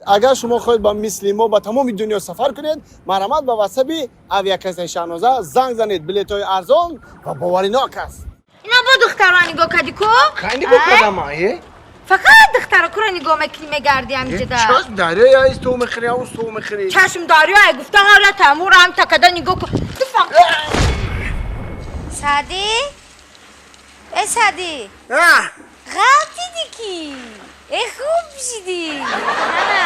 Агар шумо хоҳед ба мисли мо ба тамоми дунё сафар кунед, марҳамат, ба ватсаби авиакассаи Шаҳноза занг занед. Билетҳои арзон ва боваринок аст. Ина бо духтарро нигоҳ кардӣ ку? Кай нигоҳ кардам, е? Фақат духтаракуро нигоҳ мекунӣ, мегарди ҳамиҷада. Чашм дарё яист, ту мехӯри, авз ту мехӯри. Чашм дарё ай гуфта ҳара тамур ҳам такада нигоҳ кун. Ту фақат Саъдӣ? Э, Саъдӣ! Ғалтидӣ ки? Э, хуб шидӣ. Ана,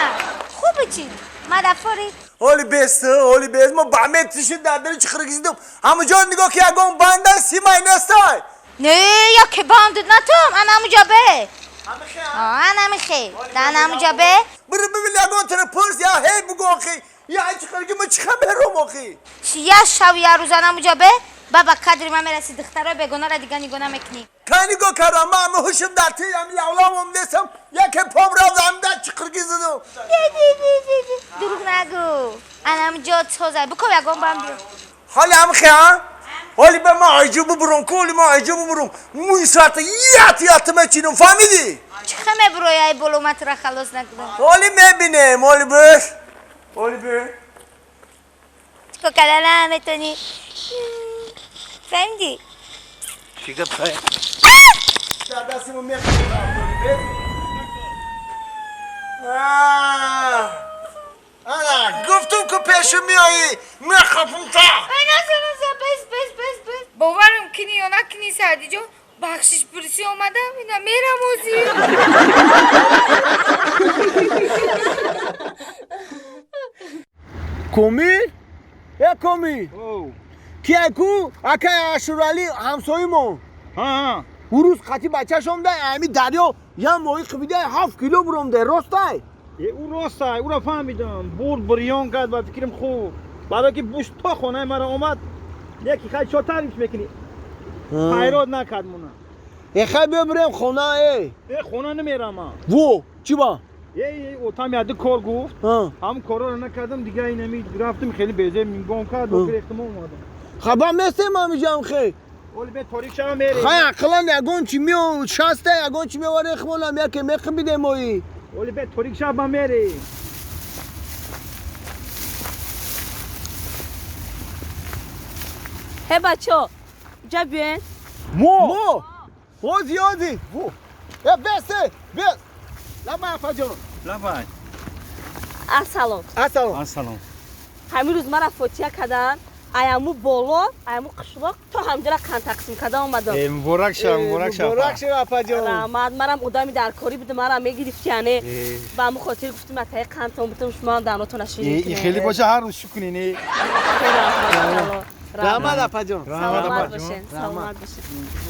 хубе чӣ? Мадафори. Ҳоли бест, ҳоли бест. Мо ба метишид дар дили чиқирги зидум. Ҳамуҷо нигоҳ ки ягон банда симай нестай. Не, яке банд натум, ана ҳамуҷа бе. Ана ҳамихе. Ана ҳамуҷа бе. Бири бибин, ягон тара пурс я ҳей бугу охи. Я чиқирги мо чиха бером охи. Чи я шав я рӯз ана ҳамуҷа бе? Ба қадри ман мераси, духтарои бегонара дига нигоҳ намекунӣ. Кай нигоҳ кардам? Ман ҳами ҳушим дар ти ҳами лавлавом нестам. Яке пом рафт, ҳами дар чиқирги зидум. Дурӯғ нагӯ. Ана ҳамуҷо созай. Биков ягон бам биё. Ҳоли ҳамихе, а? Ҳоли ба ман айҷо бубурам ку, ҳоли ман айҷо бубурам. Мӯи сарта ят ят мечинам, фаҳмидӣ? Чӣ мебурои ай боло, ман тура халос накунам? Ҳоли мебинем, ҳоли беш. Ҳоли бе. Чикор карда наметонӣ? Фаҳмидӣ? Чӣ гап хай? Дар дастимон мехӯрем. Ана, гуфтум ку пешу меоӣ, мехапум та. Бес, бес, бес, бес. Боварам кунӣ ё накунӣ, Саъдиҷон, бахшишпурсӣ омадам, ина мерам ҳозир. Комил, э, Комил, ки ай ку акай Ашуралӣ ҳамсоимон ӯ рӯз қати бачаш омда, ами дарё як моҳи қибида 7 кило буромда, ростай? Ӯ ростай, ӯро фаҳмидам. Бурд, бирён кард, ба фикрам хуб, барое ки буш то хонаи маро омад. Яки хай чо таъриф мекунӣ, хайрот накард мона. Э, хай, биё бирем хона, э. Э, хона намерам ман. Во, чӣ ба? Э, отам яды кор гуфт, ҳам корро накардам, дига инами рафтим, хеле безе мингом кард, рехтим, омадам. Хаба местем ҳамиҷам хе. Оли бе торик шава мерем. Хай, ақлан ягон чи мио шаста, ягон чи меоваре хмонам, яке мехибидем мои. Оли бе торик шава мерем. Ҳе, бачо, ҷа биёен. Мо ҳози ҳози. Э, бесе, бес, лабай, апаҷон. Лабай. Ассалом. Ассалом. Ассалом. Ҳамин рӯз мара фотиҳа карданд, аяму боло, аяму қишлоқ то ҳамҷара қанд тақсим карда омадам. Э, муборак шава, муборак шава. Муборак шава, апаҷон. Раҳмат. Марам одами даркорӣ будам, марам мегирифти, яъне ба ҳамун хотир гуфтим, атаи қандтон бутам, шумоам дарнотона ширин. Э, хеле боша, ҳар рӯз шукр кунин. Раҳмат, апаҷон. Саломат бошен, саломат бошен.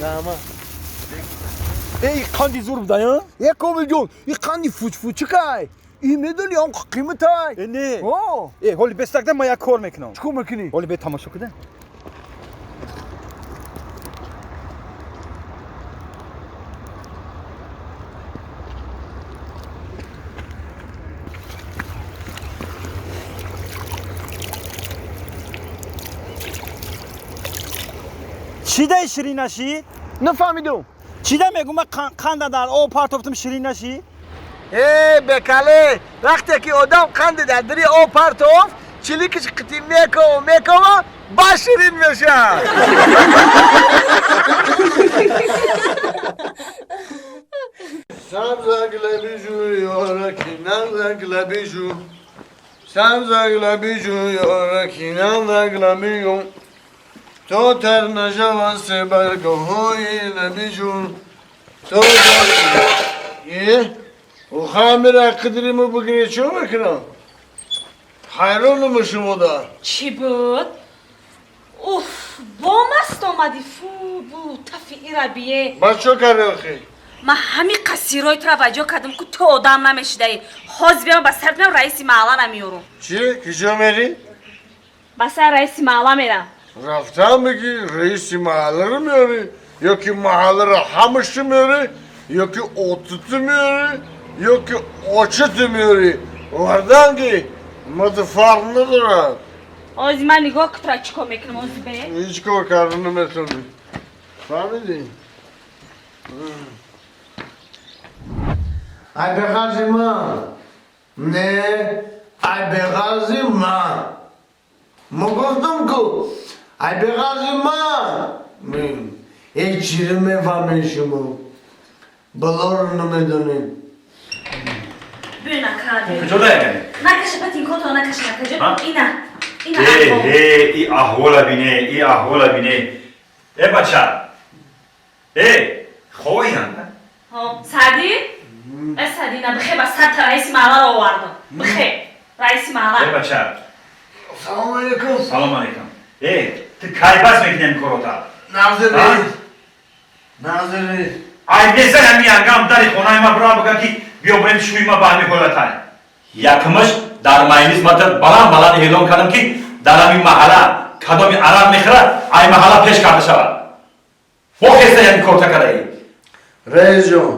Раҳмат. Э, қанди зур буда, ё? Е, Комилҷон, и қанди фучфучикай, и медони, он қиматай. Э, не. О. Э, ҳоли бестакда ман як кор мекунам. Чӣ кор мекунӣ? Ҳоли бе тамошо куда. Чӣ дай ширин нашид? Нафаҳмидум. Чӣ да мегӯм, ман қанда дар об партофтам, ширин нашид? Э, бекале, вақте ки одам қанди дар дари об партофт, чиликиш қити мекова, мекова, ба ширин мешавад. Сабзак лабижу ёраки назак лабижу. Сабзак лабижу ёраки назак лабижу. То тар нашавад себаргоҳои лабижу. То Е? Охамира қидриму бигире, чӣ мекунам? Ҳайронум шумода. Чӣ буд? Уф, бо маст омадӣ, фу, бу тафи ира бие. Ба чӣ карди охи? Ман ҳамин қасирои тура ба ҷо кардам ку, ту одам намешидаӣ. Ҳозир биём, ба сарат меам, раиси маҳалла меёрум. Чӣ? Киҷо мерӣ? Ба сар раиси маҳалла мерам. Рафтам бигӣ, раиси маҳалларо меёрӣ, ё ки маҳалларо ҳамашу меёрӣ, ё ки отуту меёрӣ, ё ки очату меёрӣ. Варданги мада фарқ надорад. Ҳозир ман нигоҳ ку, тура чӣ кор мекунам ҳозир бе. Ҳеҷ кор карда наметавонӣ. Фаҳмидӣ? Ай, бехарҷи ман. Не, ай беғарзи ман. Мо гуфтам ку, ай беғарзи ман. Ҳеҷ чизе мефаҳмед шумо. Балоро намедонед. Биё нака. Куҷо даягани? Накаша патинкото, накаша, накаҷа. Ина. Ина. Э, и аҳвола бине, и аҳвола бине. Э, бача. Э, хоҳиян? Ҳо, Саъдӣ? Э, Саъдӣ, на бихе ба садта раиси маҳалларо овардам. Бихе. Раиси маҳалла. Э, бача. Салом алейкум. Салом алейкум. Э, ту кай бас мекунем корота? Назир раис. Назир раис. Ай незай ҳами ангам дари хонаи ма бира бигӯ ки биё бурем шӯи ма ба ҳами ҳолатай. Якмаш дар майнис ма баланд баланд эълон кардам ки дар ҳамин маҳалла кадоми арақ мехӯрад, ай маҳалла пеш карда шавад. Бо хеста ҳамин корта кардаӣ. Раисҷон,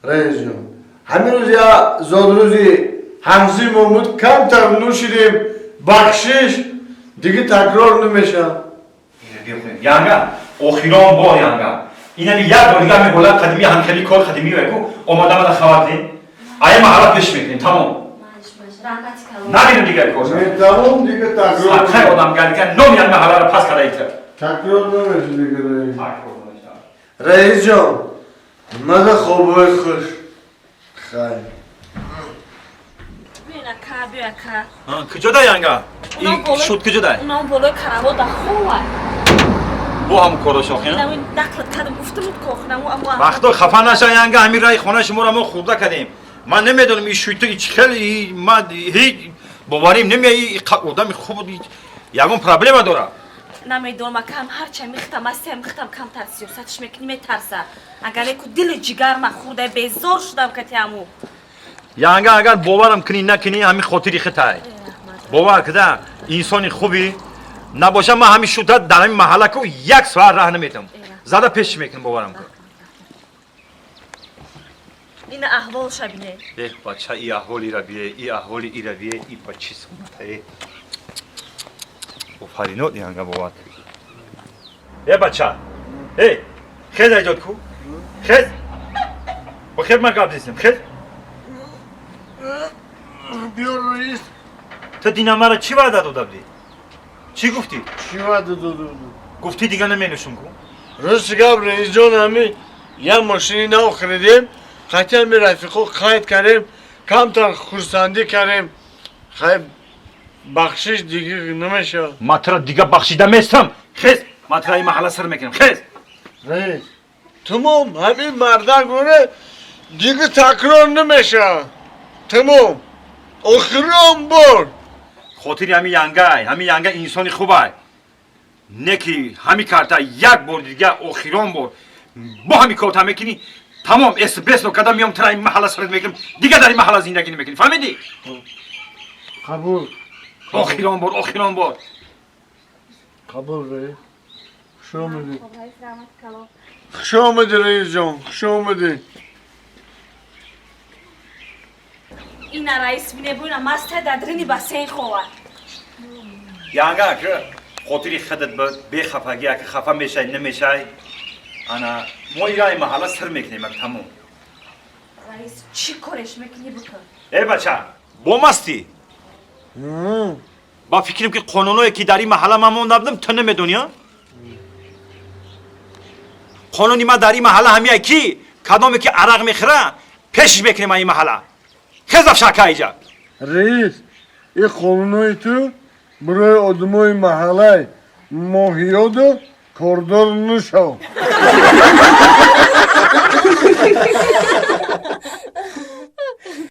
раисҷон, ҳамин рӯз я зодрӯзи ҳамсимон буд, камтар нӯшидем, бахшиш, дига такрор намешавад. Янга, охирон бор янга. Инами як бор дига ҳамин ҳолат қадимӣ ҳамхели кор қадимӣ веку омада мана хабар дин. Ай маҳалла пеш мекунем, тамом. Набинем дигар кор. Тамом, дига такрор. Садқаи одамгарӣ кан номи як маҳалларо пас карда ита. Такрор намешавад дига раис. Раисҷон, мада хобҳои хуш. Хайр. Биё нака, биё ака. Куҷо да янга? Шуд куҷо да? Унам болои каравот да хова. Бо ҳам коро шохин? Нақлат кардам, гуфтам кохнаму аму. Вақто хафа наша янга, ҳамин раи хонаи шуморо мо хурда кардем. Ман намедонам ин шуйто ич хел, ман ҳеҷ боварим намеяи, одами хуб ягон проблема дорад. Намедонам акам, ҳарча михтам, асте михтам, камтар сиёсатш мекунӣ, метарса. Агар еку дили ҷигар ма хурда, безор шудам кати аму. Янга, агар боварам кунӣ накунӣ, ҳамин хотири хитай. Бовар куда, инсони хуби набоша, ман ҳамин шута дар ҳамин маҳалла ку як соат раҳ наметам. Зада пеш мекунам, боварам кун. Ина аҳвол шабине. Э, бача, и аҳволи ира бие, и аҳволи ира бие, и ба чӣ суннатае. Офаринот янга, бовар. Э, бача. Э, хез айҷод ку. Хез. Бо хез ман гап зистем, хез. Биё раис. Ту дина мара чӣ ваъда дода будӣ? Чӣ гуфтӣ? Чӣ ваъда дода будам? Гуфтӣ дига наменӯшум ку? Рости гап раисҷон, ҳами як мошини нав харидем, қати ҳами рафиқо қайд кардем, камтар хурсандӣ кардем. Хай, бахшиш, дига намешавад. Ман тура дига бахшида местам. Хез, ман тура ин маҳалла сир мекунам. Хез. Раис, тамом, ҳамин мардак боре дига такрор намешавад. Тамом. Охирон бор. Хотири ҳамин янгай, ҳамин янга инсони хубай. Не ки ҳамин карта як бор дига охирон бор бо ҳамин корта мекунӣ, тамом эсбесно када миём тура ин маҳалла сират мекунам, дига дар ин маҳалла зиндагӣ намекунӣ. Фаҳмидӣ? Қабул. Охирон бор, охирон бор. Қабул, раис. Хуш омадӣ. Хуш омадӣ, раисҷон, хуш омадӣ. Ина раис бине, буина маста дадрини бассейн хова. Янга, ки хотири худат бехафагӣ, аки хафа мешай, намешай. Ана мо ира ин маҳалла сир мекунем, ак тамом. Раис, чӣ кореш мекунӣ бикун? Э, бача, бо мастӣ? Ба фикрам ки қонуное ки дар ин маҳалла ман монда будам, ту намедонӣ, а? Қонуни ман дар ин маҳалла ҳамия ки кадоме ки арақ мехӯра, пешиш мекунем ин маҳалла. Хез афшака иҷа. Раис, ин қонунои ту барои одамои маҳаллаи моҳиёду кордор нашав.